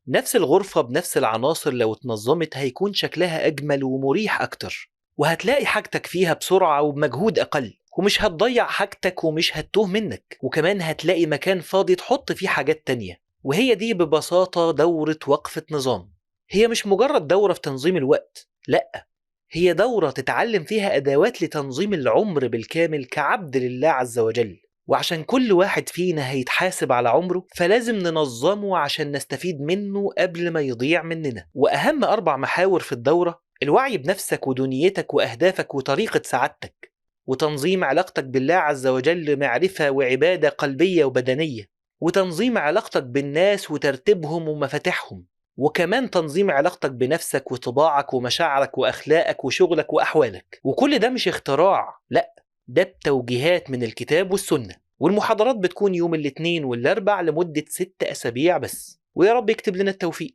نفس الغرفة بنفس العناصر لو اتنظمت هيكون شكلها أجمل ومريح أكتر، وهتلاقي حاجتك فيها بسرعة وبمجهود أقل، ومش هتضيع حاجتك ومش هتتوه منك، وكمان هتلاقي مكان فاضي تحط فيه حاجات تانية. وهي دي ببساطة دورة وقفة نظام. هي مش مجرد دورة في تنظيم الوقت، لأ، هي دورة تتعلم فيها أدوات لتنظيم العمر بالكامل كعبد لله عز وجل. وعشان كل واحد فينا هيتحاسب على عمره فلازم ننظمه عشان نستفيد منه قبل ما يضيع مننا. وأهم 4 محاور في الدورة: الوعي بنفسك ودنيتك وأهدافك وطريقة سعادتك، وتنظيم علاقتك بالله عز وجل معرفة وعبادة قلبية وبدنية، وتنظيم علاقتك بالناس وترتيبهم ومفاتيحهم، وكمان تنظيم علاقتك بنفسك وطباعك ومشاعرك وأخلاقك وشغلك وأحوالك. وكل ده مش اختراع، لأ، ده بتوجيهات من الكتاب والسنة. والمحاضرات بتكون يوم الاثنين والاربع لمدة 6 أسابيع بس. ويا رب يكتب لنا التوفيق.